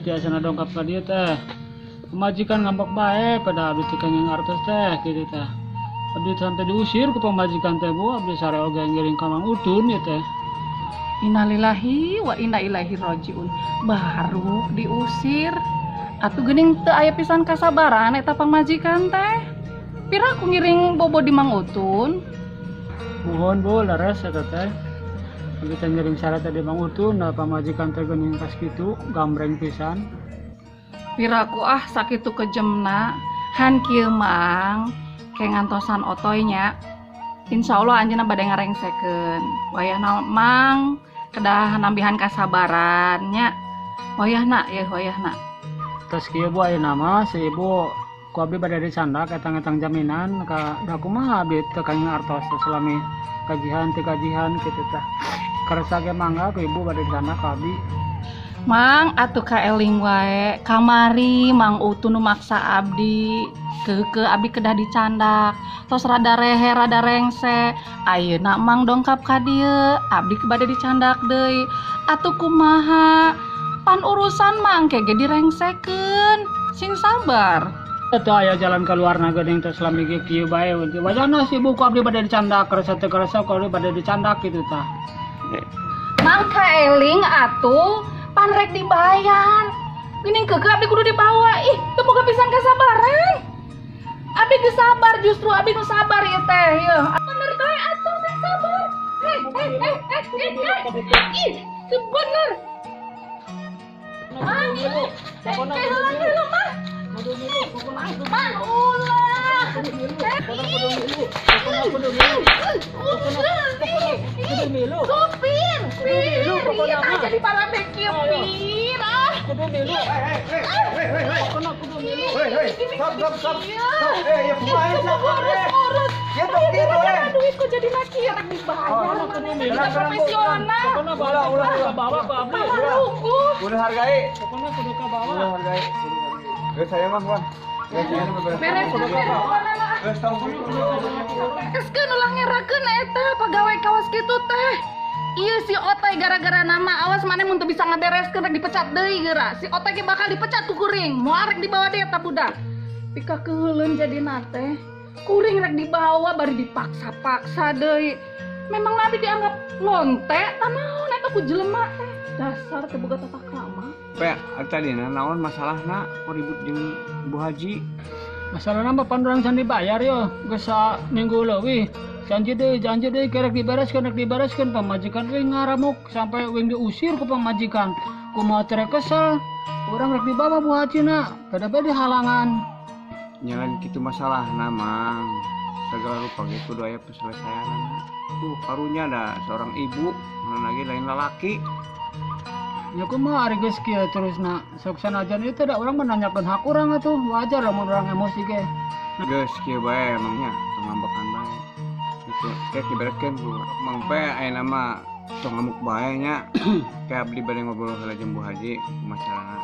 Tiasa dongkap ka dieu teh. Pamajikan ngambek bae pada abdi teh kenging artos teh kitu teh. Abdi sampai diusir ku pamajikan teh, Bu. Abdi sare oge ngiring ka Mang Utun ieu teh. Innalillahi wa inna ilaihi rajiun. Baru diusir. Atuh geuning teu aya pisan kasabaran eta pamajikan teh. Pira aku ngiring bobo di Mang Utun. Muhun, Bu, leres eta teh. Abdi teh ngiring sare teh di Mang Utun, nah pamajikan teh geuning pas kitu gambreng pisan. Piraku ah sakitu kejemna. Han kieu, Mang, ke ngantosan Otoy nya. Insya Allah anjeunna bade ngarengsekeun. Wayahna Mang kedah nambihan kasabaran nya. Wayahna ya, wayahna. Tos kieu, Bu, ayeuna mah si ibu ku abdi bade dicandak etang-etang jaminan ka da kumaha abdi teu kenging artos teh selami gajihan teu gajihan kitu tah. Kersa ge mangga ku ibu bade dicandak ka abdi. Mang, atuh kaeling wae kamari Mang Utun nu maksa abdi ke abdi kedah dicandak, tos rada rehe rada rengse. Ayeuna Mang dongkap ka dieu, abdi bade dicandak deui. Atuh kumaha pan urusan Mang ke ge direngsekeun, sing sabar. Teu aya jalan keluarna geuning teh selami ge kieu bae. Wajana si ibu ku abdi bade dicandak, kersa teu kersa ku abdi bade dicandak kitu tah. Mang, kaeling atuh, pan rek dibayar. Geuning keukeuh abdi kudu dibawa. Ih, teu boga pisan kasabaran. Abdi geus sabar, justru abdi nu sabar ieu teh yeuh. Bener bae atuh, sing sabar. Eh eh eh eh eh eh. Ih, teu bener. Mang, ih. Eh, heula heula, Mang. Mang, ulah. Eh, supir, pir, iya tah jadi parabek kieu, pir. Ah. Kudu milu. Pokona kudu milu. Hei, hei, stop, stop, stop. Stop. Eh, ya kumaha Ih, sih? urus-urus. Gitu, gitu, eh. Duit kok jadi laki rek dibayar. Pokona kudu milu. Kita profesional. Pokona Ulah, ulah, ulah. Bawa ku abdi. Ruguh. Kudu hargai. Pokona kudu ka bawa. Kudu hargai. Kudu hargai. Geus saya mah, Wah. Geus saya mah beres. Beres, beres. Geus tong. Keskeun ulah ngerakeun eta pegawai kawas kitu teh. Iya, si Otoy gara-gara nama, awas maneh mun teu bisa ngabereskeun rek dipecat deui geura. Si Otoy ge bakal dipecat ku kuring. Moal rek dibawa deui eta budak. Pika keuheuleun jadina teh. Kuring rek dibawa bari dipaksa-paksa deui. Memang nabi dianggap lonte tah naon eta ku jelema teh. Dasar teu boga tata krama. Pe, tadi naon masalahna kok ribut jeung Bu Haji? Masalahna mah pan urang can dibayar yo, geus minggu leuwih. Janji deui, janji deui kerek dibereskeun, rek dibereskeun, pamajikan euy ngaramuk sampai uing diusir ku pamajikan. Kumaha teh kesel. Urang rek dibawa Bu Haji na, beda-beda halangan. Nya lain kitu masalahna, Mang. Segala rupa ge kudu aya penyelesaianna. Tuh, karunya da seorang ibu, mana lagi lain lalaki. Ya kumaha ari geus kieu terusna? Sok sanajan itu da urang menanyakeun hak urang atuh, wajar lamun urang emosi ge. Geus kieu bae emangnya, tong ngambekan bae. Gitu, kayak dibereskeun ku Mang Pe ayeuna mah tong ngamuk bae nya. Kayak abdi bade ngobrol heula jeung Bu Haji masalahna.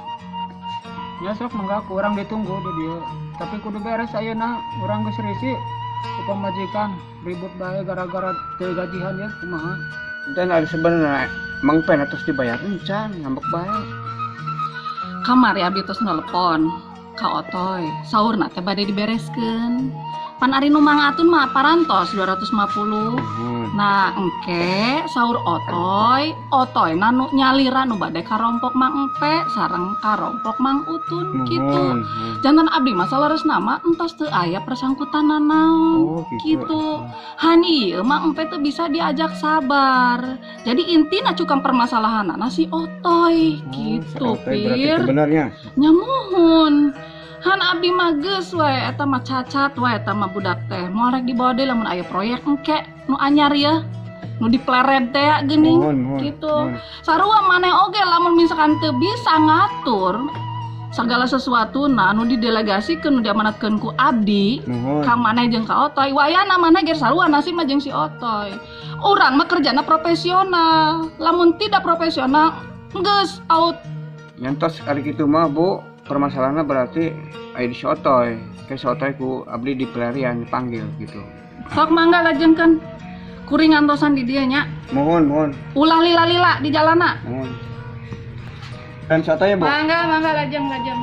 Ya sok mangga ku urang ditunggu di dieu. Tapi kudu beres ayeuna, urang geus risih ku pamajikan ribut bae gara-gara teu gajihan ya kumaha. Dan ada sebenarnya Mang Pe terus dibayar encan ngambek bae. Kamari abdi tos nelepon ka Otoy, saurna teh bade dibereskeun. Pan ari nu Mang Atun mah parantos 250. Nah, engke saur Otoy, Otoy na nu nyalira nu bade karompok Mang Empe sareng karompok Mang Utun gitu. Nuhun. Janten abdi mah saleresna mah entos teu aya persangkutan nanaon. Oh, gitu. Gitu. Han ieu Mang Empe teu bisa diajak sabar. Jadi intina cukang permasalahanana si Otoy gitu, Oh, Otoy berarti Pir. sebenarnya. Nya muhun. Han abdi mah geus we eta mah, cacat we eta mah budak teh. Moal rek dibawa deui lamun aya proyek engke nu anyar ya. Nu diplered teh geuning Muhun, muhun, gitu. Muhun. Sarua maneh oge lamun misalkan teu bisa ngatur segala sesuatu nah anu didelegasikeun, nu diamanatkeun ku abdi Muhun. ka maneh jeung ka Otoy, wayana maneh ge sarua nasib mah jeung si Otoy. Urang mah kerjana profesional, lamun tidak profesional geus out. Nyantos ari kitu mah, Bu, permasalahannya berarti aya di si Otoy. Ke si Otoy ku abdi di pelarian dipanggil gitu. Sok mangga lajengkeun, kuring antosan di dieu nya. Muhun, muhun, Ulah lila-lila di jalana. Muhun. Kan soto ya, Bu? Mangga, mangga lajeng, lajeng.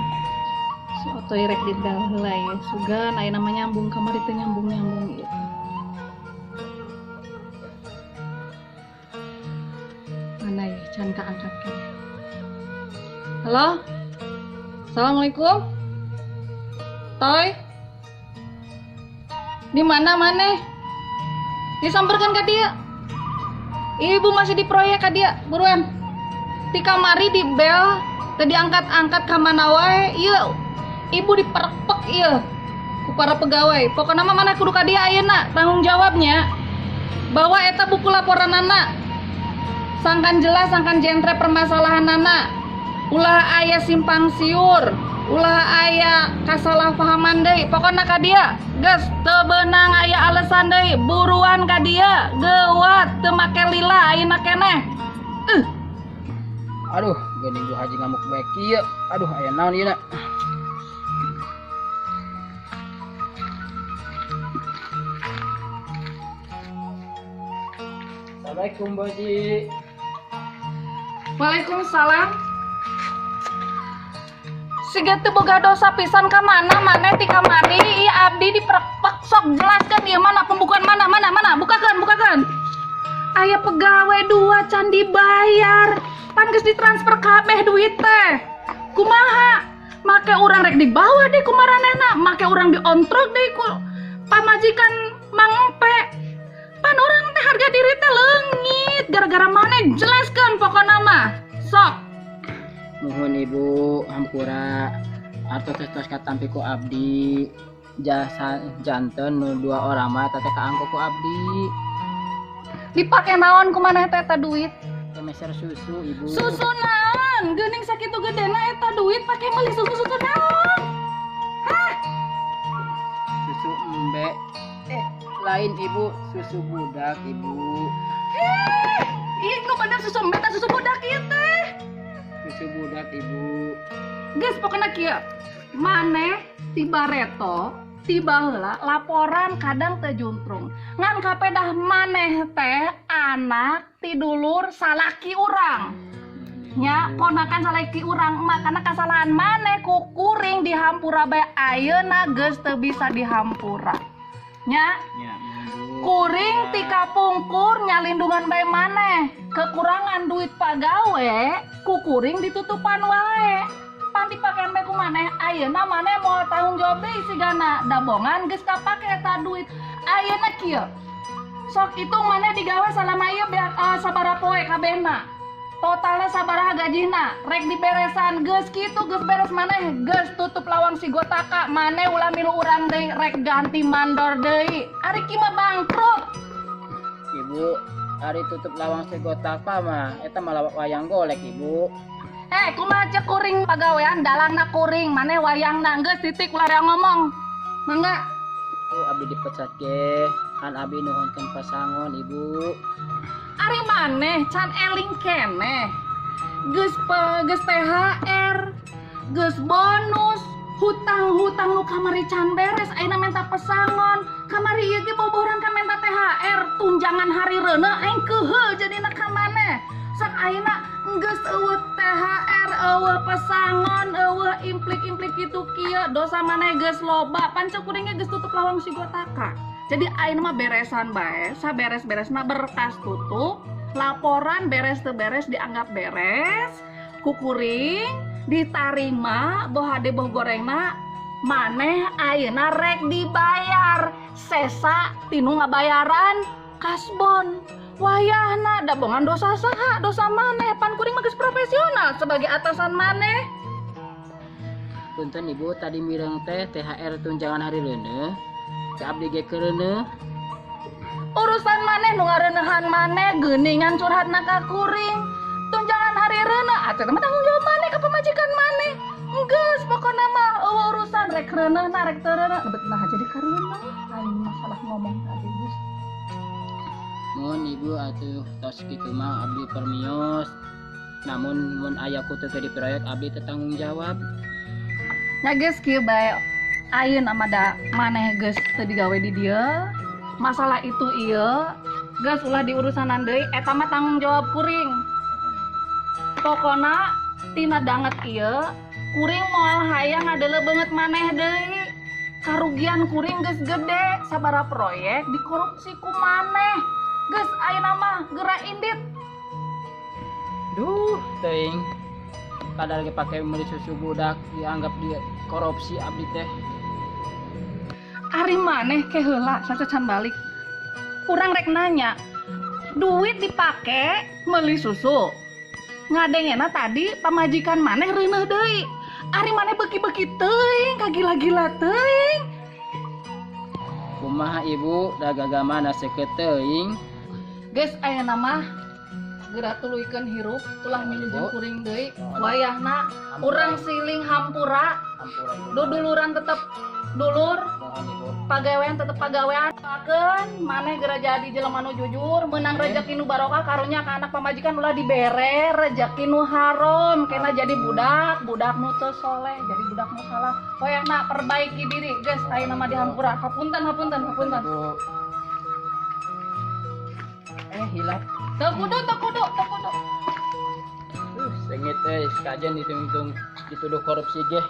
Si Otoy rek dibel heula ya. Sugan aya nama nyambung kamari teh nyambung-nyambung ieu. Mana ya can kaangkat keneh. Halo? Assalamualaikum. Toy? Di mana maneh? Disamperkan ke dia. Ibu masih di proyek ka dia, buruan. Ti kamari di bel, teu diangkat-angkat ka mana wae. Ieu ibu diperpek ieu ku para pegawai. Pokokna mah maneh kudu ka dia ayeuna, tanggung jawabnya. Bawa eta buku laporanana. Sangkan jelas, sangkan jentre permasalahanana. Ulah aya simpang siur, ulah aya kasalahpahaman deui. Pokokna ka dia, geus teu beunang aya alasan deui, buruan ka dia, geuwat teu make lila ayeuna keneh. Aduh, geuning Bu Haji ngamuk bae kieu. Aduh, aya naon ieu na? Assalamualaikum Bu Haji. Waalaikumsalam. Siga teu boga dosa pisan ka mana maneh ti kamari ieu abdi diperpek, sok jelaskeun ieu mana pembukuan, mana mana mana, bukakeun, bukakeun. Aya pegawai dua can dibayar. Pan geus ditransfer kabeh duit teh. Kumaha? Make urang rek dibawa deui ku maranehna, make urang diontrok deui ku pamajikan Mang Empe. Pan urang teh harga diri teh leungit gara-gara maneh, jelaskeun pokona mah. Sok. Nuhun Ibu, hampura artos teh tos katampi ku abdi. Jasa janten nu dua orang mah teh kaanggo ku abdi. Dipake naon ku maneh teh eta duit? Teh meser susu, Ibu. Susu naon? Geuning sakitu gedena eta duit pake meuli susu, susu naon? Hah? Susu embe. Lain Ibu, susu budak Ibu. Heh, ieu nu bener susu embe teh susu budak ieu teh. Susu budak Ibu. Geus pokona kieu. Maneh ti bareto ti baheula laporan kadang teu juntrung. Ngan kapedah maneh teh anak ti dulur salaki urang. Nya ponakan salaki urang, makana kasalahan maneh ku kuring dihampura bae ayeuna geus teu bisa dihampura. Nya. Nya, Bu. Kuring ti kapungkur nyalindungan bae maneh. Kekurangan duit pagawe ku kuring ditutupan wae. Pan dipakean bae ku maneh, ayeuna maneh moal tanggung jawab deui sigana dabongan geus kapake eta duit. Ayeuna kieu. Sok hitung maneh digawe salama ieu beak, sabaraha poe kabehna. Totalna sabaraha gajina, rek diberesan geus kitu geus beres maneh, geus tutup lawang si gotaka, maneh ulah milu urang deui, rek ganti mandor deui. Ari kieu mah bangkrut. Ibu, ari tutup lawang si gotaka mah eta malah wayang golek Ibu. Kumaha cek kuring pagawean dalangna kuring, maneh wayangna geus titik ulah rea ngomong. Mangga. Oh, abdi dipecat ge, kan abdi nuhunkeun pasangon Ibu. Ari maneh can eling keneh. Geus geus THR, geus bonus, hutang-hutang nu kamari can beres ayeuna menta pesangon. Kamari ieu ge boboran ka menta THR, tunjangan hari reuneuh aing keuheul jadina ka maneh. Sok ayeuna geus eueuh THR, eueuh pesangon, eueuh implik-implik kitu kieu, dosa maneh geus loba, pan cek kuring ge geus tutup lawang si gotaka. Jadi ayeuna mah beresan bae, saberes-beresna berkas tutup, laporan beres teu beres dianggap beres, ku kuring ditarima boh hade boh gorengna, maneh ayeuna rek dibayar sesa tinu ngabayaran kasbon. Wayahna dabongan dosa saha, dosa maneh, pan kuring mah geus profesional sebagai atasan maneh. Punten Ibu, tadi mireng teh THR tunjangan hari reuneuh. Teh abdi ge keureuneuh. Urusan maneh nu ngareuneuhan maneh geuningan curhatna ka kuring. Tunjangan hari reuneuh atuh mah tanggung jawab maneh ka pamajikan maneh. Geus pokona mah eueuh urusan rek reuneuhna rek teu reuneuh, bet nah jadi kareuneuh aing masalah ngomong tadi geus. Mun Ibu atuh tos kitu mah abdi permios. Namun mun aya kutu teu di proyek abdi teu tanggung jawab. Nya geus kieu bae. Ayeuna mah da maneh geus teu digawe di dieu. Masalah itu ieu geus ulah diurusanan deui, eta mah tanggung jawab kuring. Pokona Tina danget ieu kuring moal hayang ngadeuleu beungeut maneh deui. Karugian kuring geus gede, sabaraha proyek dikorupsi ku maneh. Geus ayeuna mah geura indit. Duh, teuing. Padahal ge pake meuli susu budak dianggap dia korupsi abdi teh. Ari maneh ke heula sacacan balik. Kurang rek nanya, duit dipake meuli susu. Ngadengena tadi pamajikan maneh reuneuh deui. Ari maneh beuki-beuki teuing, kagila-gila teuing. Kumaha ibu da gagamana seukeut teuing. Geus ayeuna mah geura tuluykeun hirup, ulah milu jeung kuring deui. Wayahna urang siling hampura, Hampura ibu. Duduluran tetep dulur, Mohon ibu. Pagawean tetep pagawean. Doakeun maneh geura jadi jelema nu jujur, meunang rezeki nu barokah karunya ka anak pamajikan ulah dibere rezeki nu haram, kena jadi budak, budak nu teu soleh, jadi budak nu salah. Wayahna perbaiki diri, geus ayeuna mah dihampura. Hapunten, hapunten, hapunten. Ibu. Hilap. Teu kudu, teu kudu, teu kudu. Sengit euy, kajen dihitung-hitung dituduh korupsi ge.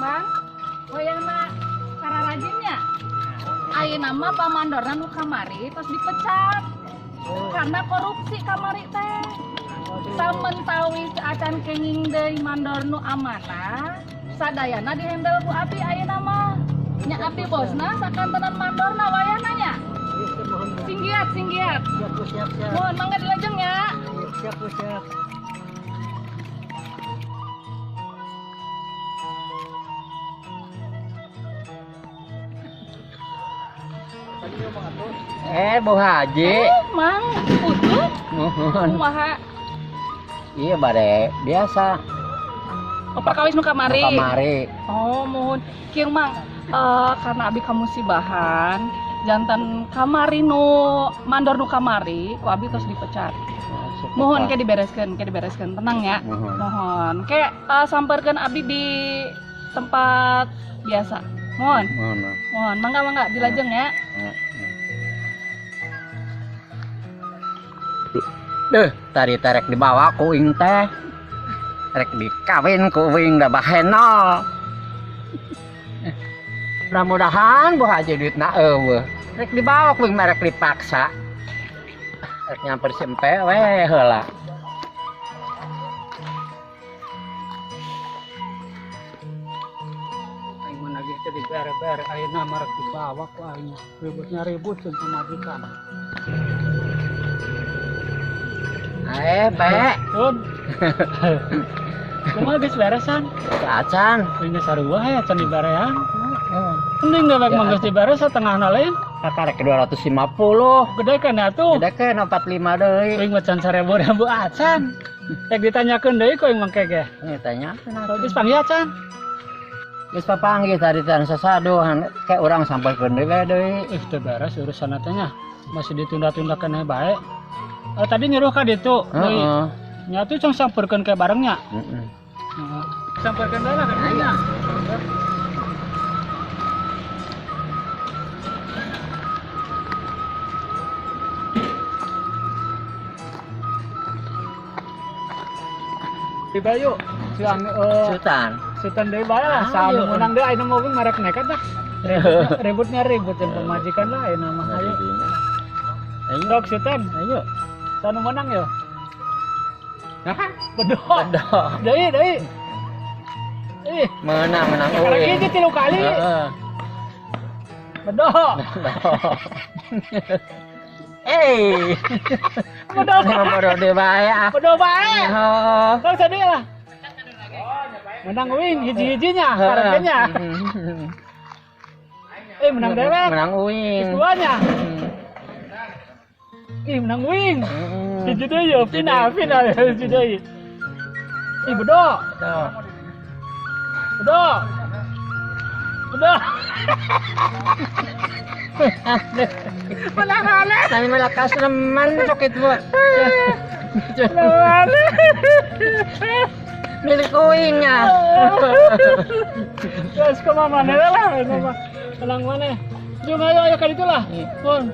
Mang, wayahna kararajinnya. Ayeuna mah pamandorna nu kamari tos dipecat. Karena korupsi kamari teh. Samentawis acan kenging deui mandor nu amanah, sadayana dihandle ku abdi ayeuna mah. Nya abdi bosna sakantenan mandorna wayahna nya. Singgiat, singgiat. Siap, Bu, siap, siap. Mohon mangga dilajeng ya. Siap, Bu, siap. Bu Haji. Oh, Mang, utuh. Nuhun. Kumaha? Iya, bare biasa. Oh, perkawis nu kamari. Nu kamari. Oh, mohon. Kieu Mang, karena abi kamusibahan, janten kamari nu mandor nu kamari, ku abi terus dipecat. Mohon ke dibereskeun, ke dibereskeun. Tenang ya. Mohon. Mohon. Ke samperkeun abi di tempat biasa. Mohon. Mohon. Mohon. Mangga mangga dilajeng ya. Duh, tadi terek dibawa ku ing teh. Rek dikawin ku uing da baheno. Mudah-mudahan Bu Haji duitna eueuh. Rek dibawa ku ing mah rek dipaksa. Rek nyamper si empe we heula. Aing mah nagih teh dibere-bere ayeuna mah rek dibawa ku aing. Ributnya ribut jeung pamajikan. Pe. Tun. Kumaha geus beresan? Acan. Aing geus sarua ya can dibarean. Mending dewek mah geus diberes satengahna lain. Karek 250. Gede kan atuh. Gede kan 45 deui. Aing mah can 1000 ribu acan. Rek ditanyakeun deui ku aing mangke ge. Nih tanya. Geus panggil acan. Geus papanggih tadi tan sasaduhan kayak urang sampeurkeun deui we deui. Ih, teu beres urusan teh nya. Masih ditunda-tunda keneh bae. Oh, tadi nyuruh ka ditu. Deui. Heeh. Nya tuh cong sampeurkeun ke barengnya. Heeh. Heeh. Sampeurkeun bae lah ka ditu nya. Di bayu, suang Sultan. Sultan deui bae lah, saha nu Ayo. meunang deui ayeuna mah merek nekat lah. Ributnya ribut jeung pamajikan lah ayeuna mah. Ayo. Ayo. Sok Sultan, Ayo. saha nu meunang yo? Hah? Bedog. Bedog. Deui deui. Ih, Menang menang karek uing. hiji 3 kali. Heeh. Bedog. Eh. Bedog. Ngobrol deui bae ah. Bedog bae. Heeh. Sok sedih lah. Menang uing hiji-hijinya, kareknya. Menang dewek. Menang uing. Duanya. Ih, menang uing. Hiji deui yo, final, final hiji deui. Ih, bedog. Tuh. Bedog. Bedog. Menang ale. Nami malakas naman sakit mo. Menang ale. Milik uing ah. Terus ke mana lah, mama. Menang mana? Jom ayo ayo ka ditu lah. Pun.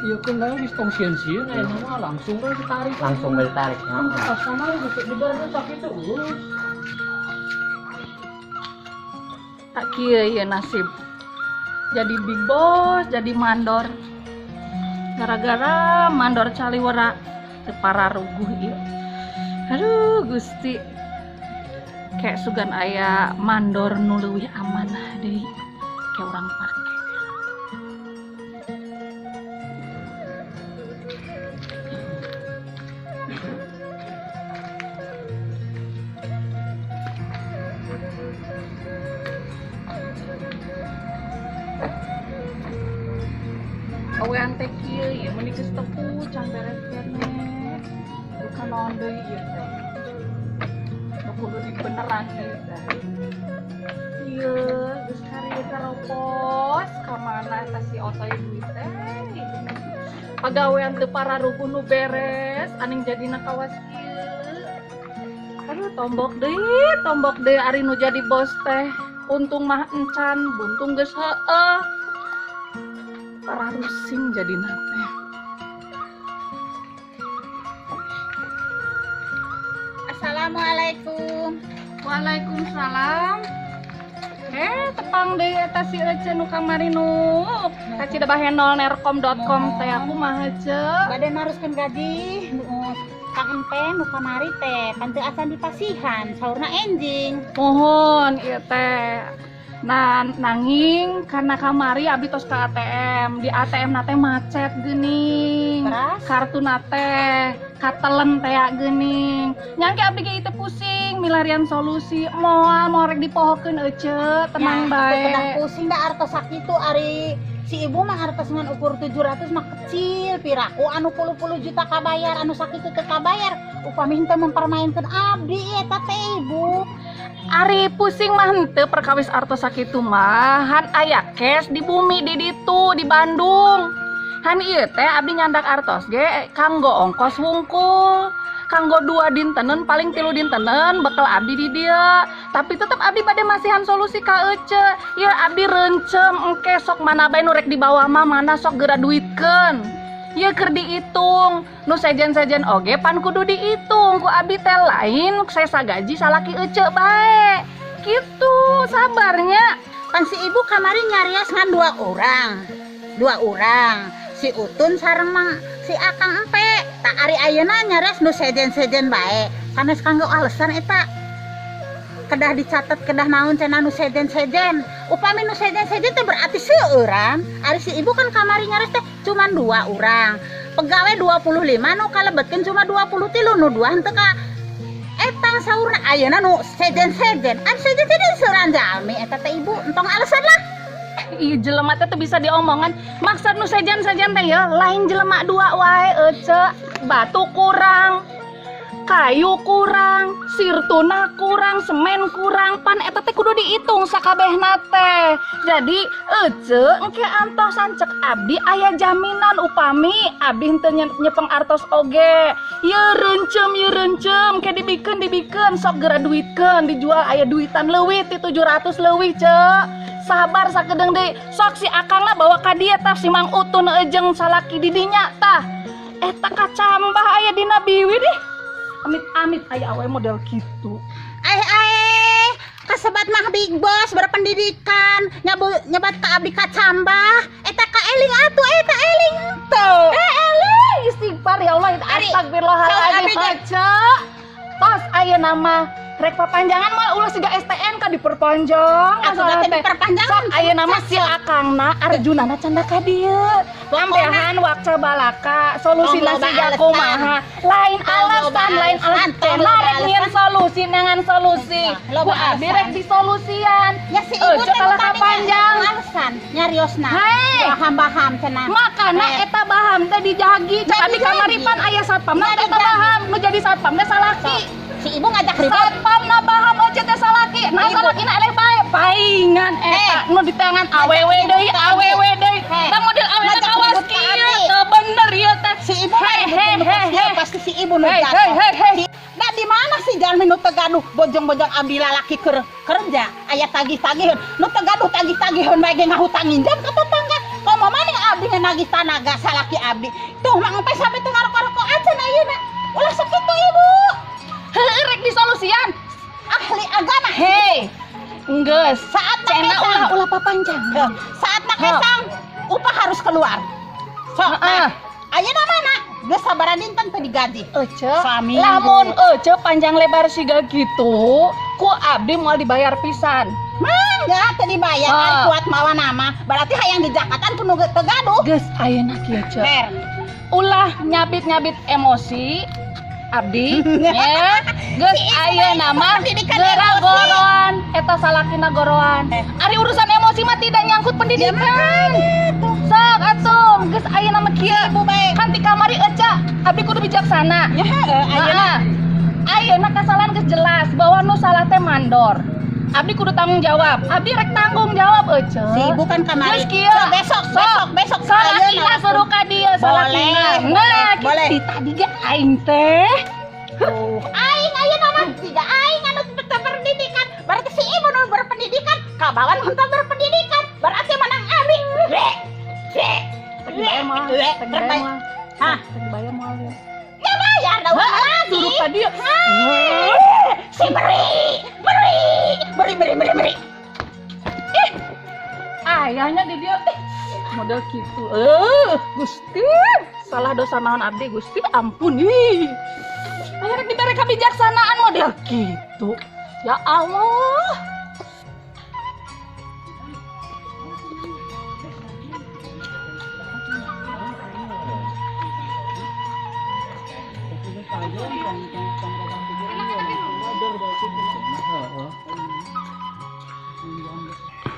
Ieu keun lah geus tong sieun-sieun aya mah langsung we ditarik. Langsung ditarik. Heeh. Pas kamari geus dibereskeun sakitu geus. Tak kieu ieu nasib. Jadi big boss, jadi mandor. Gara-gara mandor caliwera teu pararuguh ieu. Aduh, Gusti. Kayak sugan aya mandor nu leuwih amanah deui. Kayak urang pake. Awean teh kieu ieu meuni geus tepu can beres keneh. Bukan naon deui ieu teh. Nu kudu dibeneran ieu teh. Ieu geus karieu karopos ka mana eta si Otoy duit teh. Pagawean teu pararuguh nu beres aning jadina kawas kieu. Aduh tombok deui ari nu jadi bos teh. Untung mah encan, buntung geus heueuh. Pararusing jadina teh. Assalamualaikum. Waalaikumsalam. Tepang deui eta si Ece nu kamari nu ka cidabahenolnercom.com teh aku mah Ece. Bade naruskeun gaji nu Kang Empe nu kamari teh pan teu acan dipasihan saurna enjing. Mohon ieu teh. Nah, nanging karena kamari abdi tos ka ATM, di ATM na teh macet geuning. Terus? Kartu na teh katelen teh geuning. Nyangke abdi ge teu pusing milarian solusi, moal moal rek dipohokeun ece, tenang Ya, bae. teu kedah pusing da artos sakitu ari si ibu mah artos ngan ukur 700 mah kecil piraku anu puluh-puluh juta kabayar anu sakitu teu kabayar upami henteu mempermainkeun abdi eta teh ibu. Ari pusing mah henteu perkawis artos sakitu mah han aya cash di bumi di ditu di Bandung. Han ieu teh abdi nyandak artos ge kanggo ongkos wungkul, kanggo 2 dintenan paling 3 dintenan bekal abdi di dieu. Tapi tetep abdi bade masihan solusi ka ece. Ieu abdi reuncem engke sok mana bae nu rek dibawa mah mana sok geura duitkeun. Ieu keur diitung, nu sejen-sejen oge pan kudu diitung ku abdi teh lain sesa gaji salaki ece bae. Kitu sabarnya. Pan si ibu kamari nyarios ngan 2 orang. 2 orang. Si Utun sareng mang si Akang Empe. Tak ari ayeuna nyarios nu sejen-sejen bae. Sanes kanggo alasan eta. Kedah dicatat kedah naon cenah nu sejen-sejen. Upami nu sejen-sejen teh berarti seueuran. Ari si ibu kan kamari nyarios teh cuman 2 orang. Pegawai 25 nu kalebetkeun cuma 23 nu 2 henteu ka eta saurna ayeuna nu sejen-sejen. Ari sejen-sejen seueuran jalmi eta teh ibu entong alasan lah. Ih, jelema teh teu bisa diomongan. Maksud nu sejen-sejen teh ya lain jelema 2 wae ece, batu kurang, kayu kurang, sirtuna kurang, semen kurang, pan eta teh kudu dihitung sakabehna teh. Jadi ece engke antosan cek abdi aya jaminan upami abdi henteu nyepeng artos oge. Ieu reuncem, ke dibikeun sok geura duitkeun, dijual aya duitan leuwih ti 700 leuwih ce. Sabar sakedeung deui, sok si akangna bawa ka dieu tah si Mang Utun jeung salaki di dinya tah. Eta kacambah aya dina biwi dih. Amit-amit aya awe model kitu. Aeh, kasebat mah big boss berpendidikan, nyebat ka abdi kacambah, eta ka eling atuh eta eling teu. Eling istighfar ya Allah, Ari, astagfirullahaladzim. saur abdi ge. Ece. Tos aya nama rek papanjangan mah ulah siga STN ka diperpanjang. Atuh Masalah teh teh. diperpanjang. Sok aya nama si akangna Arjunana canda ka dieu. Lampehan wakca balaka, solusina Tong loba siga alasan. kumaha. Lain Tong loba alasan, lain alasan, alasan. tong Cenah loba rek nyieun alasan. solusi nangan solusi. Loba Ku abdi alasan. rek disolusian. Ya si ibu Ece teh kalah tadi kapanjang. Alasan nyariosna. Hei. Baham-baham cenah. Makana Eh. eta baham teh dijagi. Cek Jadi abdi kamari jagi. pan aya satpam. Nah Jadi eta jagi. baham nu jadi satpam teh salaki. Si ibu ngajak ribut. Satpam na baham oce teh salaki. Nah Ibu. salaki na eleh bae. Paingan eta Eh. nu di tangan Ngajak awewe ribut deui, ka abdi. awewe deui. Eh. Tah model awewe Ngajak kawas ribut ka kieu abdi. teu bener ieu teh. Si ibu Hei, mah hei, ribut nu hei, kieu, hei. pasti si ibu nu Hei, jatuh. hei, hei, hei. Nah di mana sih jalmi nu teu gaduh bojong-bojong abdi lalaki keur kerja aya tagih-tagiheun nu teu gaduh tagih-tagiheun bae ge ngahutang nginjem ka tetangga. Komo maning abdi Nagih tanaga salaki abdi. Tuh Mang Empe sampe teu ngarokok-rokok acan ayeuna. Ulah sakitu, Ibu. Heueuh, rek disolusian. Ahli agama. Hei. Enggeus. Saat Cenah kesang. ulah ulah papanjang. Heuh, saat kesang upah harus keluar. Sok, Heeh. nah. Ayeuna mana? Geus sabaraha dinten teu digaji? Ece, Saminggu. lamun ece panjang lebar siga gitu, ku abdi moal dibayar pisan. Mangga teu dibayar, Ah. ari kuat mawa nama. Berarti hayang di jakatan kudu teu gaduh. Geus ayeuna kieu, Ce. Ber. Ulah nyabit-nyabit emosi abdi nya. Geus Si ibu ayeuna mah pendidikan geura emosi. goroan, eta salakina goroan. Eh. Ari urusan emosi mah tidak nyangkut Ya pendidikan. Sok atuh, geus ayeuna mah kieu. Ibu bae. Kan ti kamari eca, abdi kudu bijaksana. Ya heueuh ayeuna. Heeh. Ayeuna kesalahan geus jelas bahwa nu salah teh mandor. Abdi kudu tanggung jawab. Abdi rek tanggung jawab ece. Si ibu kan kamari. Geus kieu. So, besok, Sok. besok, besok. Salakina Ayeuna. suruh ka dieu salakina. Boleh, Nah, boleh. gitu tadi ge aing teh. Tuh, aing ayeuna mah tiga aing anu teu berpendidikan. Berarti si ibu nu berpendidikan, kabawan henteu berpendidikan. Berarti menang abdi. Re. Re. Re. Re. Hah? Dibayar moal ya. Ya bayar dah udah lagi. Suruh ka dieu. Si beri, beri, beri, beri, beri, beri. Ayahnya di dieu eh, model gitu. Gusti, salah dosa naon abdi Gusti, ampun ih. Aya rek dibere kebijaksanaan model gitu. Ya Allah.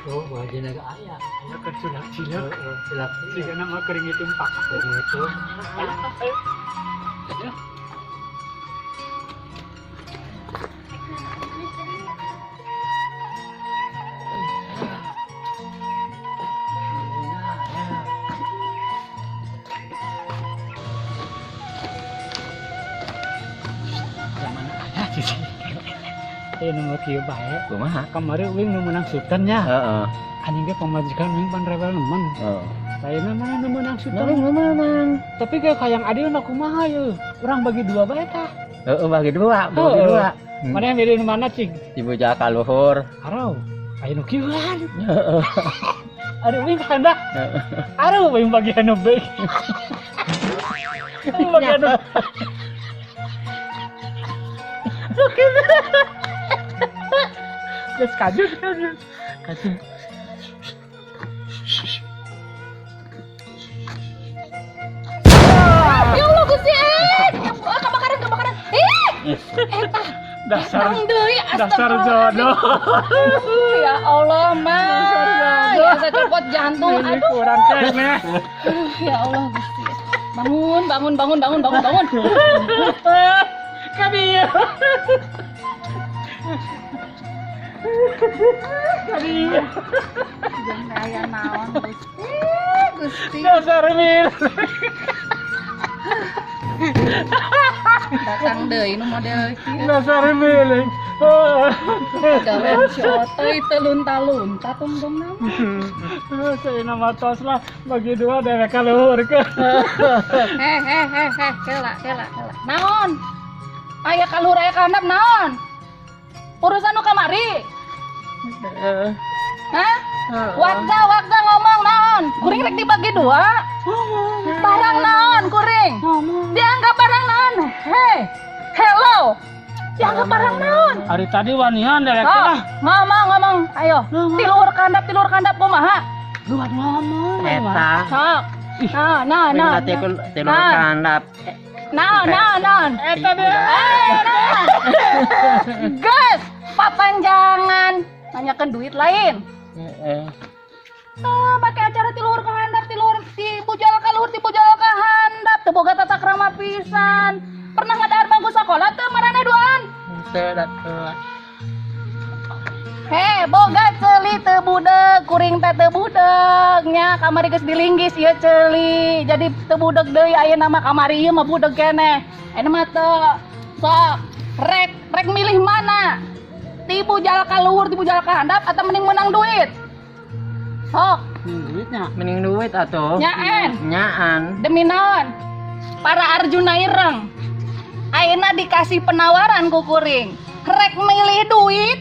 Oh, Bu Haji naga aya. Aya keur culak-cilak. Heeh, culak. Sigana mah keur ngitung pak. Keur ngitung. Ayo, ayo. Zaman aya sih. Ayo nu kieu bae. Kumaha? Kamari uing nu meunang sultan nya. Heeh. Anjing ge pamajikan uing pan rebel nemen. Heeh. Saya mana nu meunang sultan. Nah, menang. Tapi kayak hayang adil mah kumaha ye? Urang bagi dua bae tah. Heeh, bagi dua, bagi Heeh. dua. Mana yang milih nu mana cing? Ibu jaka luhur. Arau. Aya nu kieuan. Heeh. Aduh uing hendak. Aduh uing bagian nu bae. Uing bagian nu. Geus kajut kajut. Kajut. Ya Allah Gusti, eh, kebakaran kebakaran. Eh, eta Dasar datang deui, dasar astagfirullahaladzim. jodoh. Ya Allah, mah. Ya saya copot jantung. Ini Aduh. kurang keneh. Aduh, ya Allah Gusti. Bangun, bangun, bangun, bangun, bangun, bangun. Kadieu. Kadieu. Jangan aya naon Gusti. Gusti. Dasar mil. Datang deui nu model kieu. Dasar miling. Gawe si otoy teu lunta-lunta tungtung nama. Saya nama tos lah bagi dua dewek kaluhur ke. Eh, eh, eh, eh, kela, kela, kela. Naon? Aya kaluhur aya ka handap naon? Urusan nu kamari? Hah? Wakta, wakta ngomong naon? Kuring rek dibagi dua. Barang naon kuring? Dianggap barang naon? Hei, hello. Dianggap barang naon? Hari tadi wanian dewek Oh, lah. ngomong, ngomong. Ayo, tiluhur kandap, tiluhur kandap kumaha? Lu ngomong. Eta. Sok. Nah, nah, nah. Berarti aku tilu Nah. kandap. Nah, nah, nah. Eta deh. Eh, nah. Gas, papanjangan. Nanyakan duit lain. Heeh. Ah, pakai acara tiluhur ka handap, tiluhur ti bujal ka luhur, ti bujal ka handap, teu boga tata krama pisan. Pernah ngadahar bangku sakola teu maraneh duaan? Teu datuh. Hei, boga ceuli teu budeg, kuring teh teu budeg nya kamari geus dilinggis ieu ceuli. Jadi teu budeg deui ayeuna mah kamari ieu mah budeg keneh. Ayeuna mah teu. Sok, rek rek milih mana? Ti bujal ka luhur, ti bujal ka handap atau mending menang duit? Sok. Mending duitnya. Mending duit atuh. Nyaan. Nyaan. Demi naon? Para Arjuna Ireng. Ayeuna dikasih penawaran ku kuring. Rek milih duit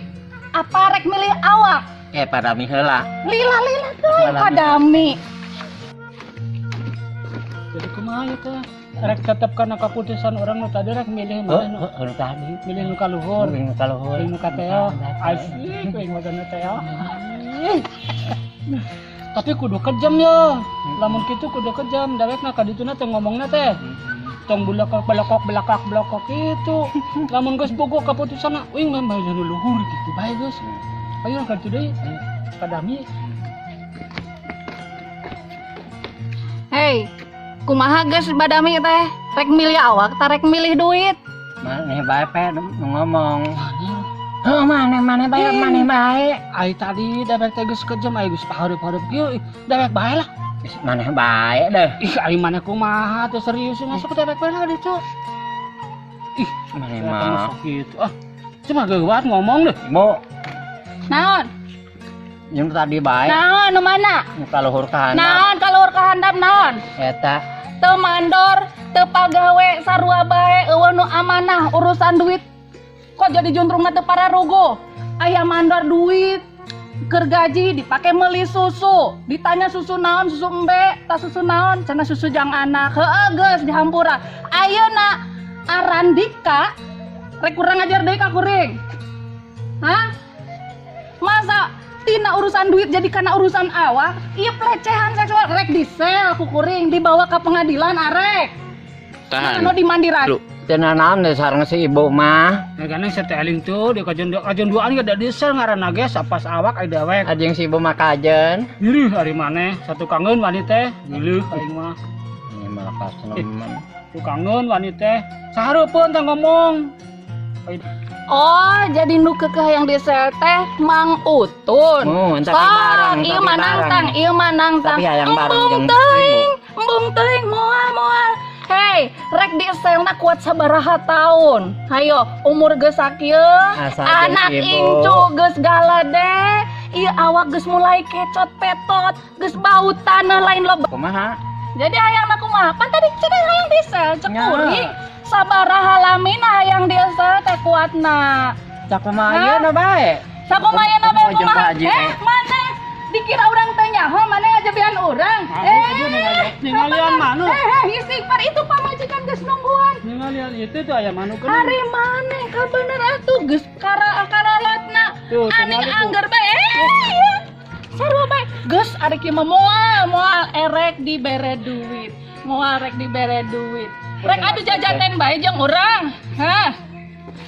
apa rek milih awak? Eh, padami heula. Lila lila deui Lila. Padami. Jadi kumaha ya teh? Rek tetep kana keputusan urang nu tadi, rek milih Oh, mana nu? oh, tadi. Milih nu kaluhur. Milih nu kaluhur. Milih nu kateo. Asik kuring mah nu teo. Tapi kudu kejam ya. Lamun kitu kudu kejam, dawekna ka dituna teh ngomongna teh. Tong belakok belakok belakak belakok itu. Lamun geus bogo keputusanna, uing mah bae nu luhur gitu bae geus. Ayo ka ditu deui. Padami. Hei, kumaha geus badami teh? Rek milih awak, ta rek milih duit? Maneh bae pe nu ngomong. Oh, maneh maneh bae, maneh bae. Ai tadi dawek teh geus kejam, ai geus pahareup-hareup kieu, dawek bae lah. Geus maneh bae deh. Ih, ai maneh kumaha teh serius masuk dewek bae lah ditu. Ih, Maneh saya mah. masuk gitu. Ah, cuma geuwat ngomong deh. Bu, Naon? yang tadi bae Naon nu mana? nu kaluhur ka handap. Naon kaluhur ka handap naon? Eta. Teu mandor, teu pagawe, sarua bae, euweuh nu amanah urusan duit. Kok jadi juntrungna teu pararuguh? Aya mandor duit keur gaji dipake meuli susu. Ditanya susu naon, susu embe, tas susu naon, cenah susu jang anak. Heueuh geus dihampura. Ayeuna Arandika rek kurang ajar deui ka kuring. Hah? Masa tina urusan duit jadi karena urusan awak? Iya, pelecehan seksual rek disel ku kuring, dibawa ke pengadilan arek. Tahan. Anu dimandiran. Lu. Cenah naon deh sareng si ibu mah. Ya kan saya teling tuh dia kajian kajian duaan gak ada diesel ngaranna ge sapas awak ai dewek. Ajeng si ibu mah kajen. Nyerih ari maneh satu kangen wanita teh, nyerih aing mah. Ini malah kaseneman. Tukangeun wanita teh. Sahareupeun teh ngomong. Oh, jadi nu kekeh yang disel teh Mang Utun. Mun, tapi Sok, barang, ieu tapi mah barang. nangtang, ieu mah nangtang. Tapi hayang bareng Embung jeung teuing, embung teuing moal moal. Hei, rek diselna kuat sabaraha tahun? Hayo, umur geus sakieu, Asa jeung anak ibu. incu geus galade, ieu awak geus mulai kecot petot, geus bau tanah lain loba. Kumaha? Jadi hayang kumaha? Pan tadi cenah hayang disel cek Nya. kuring. Sabaraha lamina hayang disel teh kuatna? Cak kumaha ieu na bae? Sakumaha na bae Kumaha jeung kumaha? Pak Haji, Eh, eh? mana? Dikira urang teh nyaho, mana ngajebian urang? Eh, Ningalian manu. eh, eh, istighfar itu pamajikan geus nungguan. Ningalian itu tuh aya manu kan. Ari maneh ka bener atuh geus kara karalatna. Tuh, Aning tingali tuh. angger bae. Eh, iya. Sarua bae. Geus ari kieu mah moal moal erek dibere duit. Moal rek dibere duit. Rek adu jajaten bae jeung urang. Hah?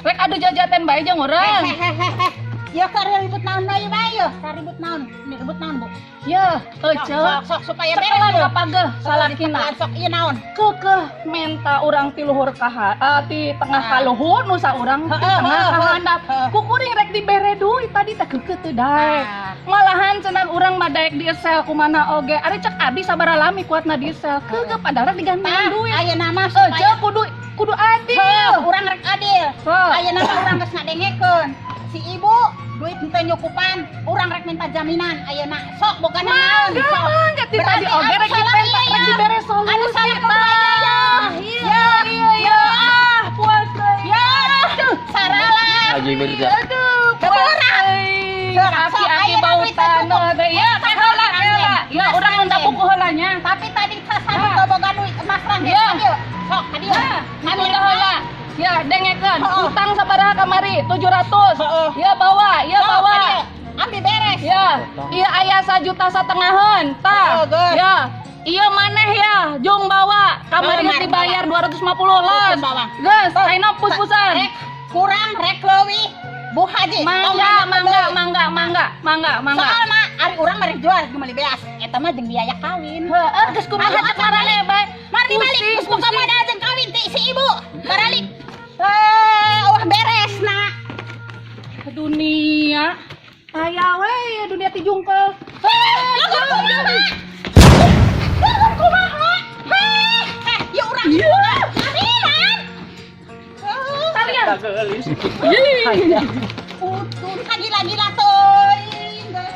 Rek adu jajaten bae jeung urang. Hehehe. Ya keur ribut naon deui bae yeuh? Keur ribut naon? Ini ribut naon, Bu? Ya, ece. Sok sok supaya beres Cekelan yeuh. kapageh salakina. Sok ieu naon? Kekeh menta urang ti luhur ka ti tengah Ah. ka luhur, nu saurang ti Heeh, tengah heeh, ka handap. heeh. Ku kuring rek dibere duit tadi teh keukeuh teu daek. Ah. Malahan cenah urang mah daek diesel kumana oge. Ari cek abi sabaraha lami kuatna diesel. Keukeuh padahal rek digantian Tah, duit. ayeuna mah Ece supaya kudu kudu adil. Heuh, urang rek adil. Heuh. Ayeuna mah urang geus ngadengekeun. Si ibu duit henteu nyukupan, urang rek minta jaminan ayeuna. Sok boga naon? Mangga, Sok. mangga ti tadi Berarti oge anu rek salah dipenta iya, rek ya. dibere solusi. Anu salah tah. kumaha ya? Iya, iya, iya. Ah, puas deui. Ya, saralah. Haji Mirza. Aduh, puas deui. Berat. Sok, Aki-aki ayeuna bau duit teh cukup. tanah teh. Ya, teh heula, teh heula. Ya, urang nunda buku heula nya. Tapi tadi sasadu Ah. teu boga duit emas rangge. Ya. Ka dieu. Sok ka dieu. Nah, nunda heula. Ya, dengekeun. Heeh. Utang sabaraha kamari? 700. Heeh. Ya bawa, ya Sok, bawa. ka dieu. Ambil beres. Ya, iya aya 1,5 juta, tah. Heeh, geus. Ya, iya maneh ya, jung bawa. Kamari Heeh, geus dibayar 250 los. Jung bawa. Geus, ayeuna pus-pusan. Rek kurang rek leuwih. Bu Haji, tong Mangga, nanya mangga, deui. mangga, mangga, mangga, mangga. Soalna ari urang mah rek jual jeung meuli beas. Eta mah jeung biaya kawin. Heeh, geus kumaha Aduh, cek marane bae. Mari balik Pusing, geus buka pusing. modal jeung kawin ti si ibu. Baralik. Eh, wah beres na. Dunia. Aya we dunia ti jungkel. Eh, lagu kumaha? Lagu kumaha? Heh, eh, ya urang. Tarian. Tarian. Utun kan gila-gila tuh.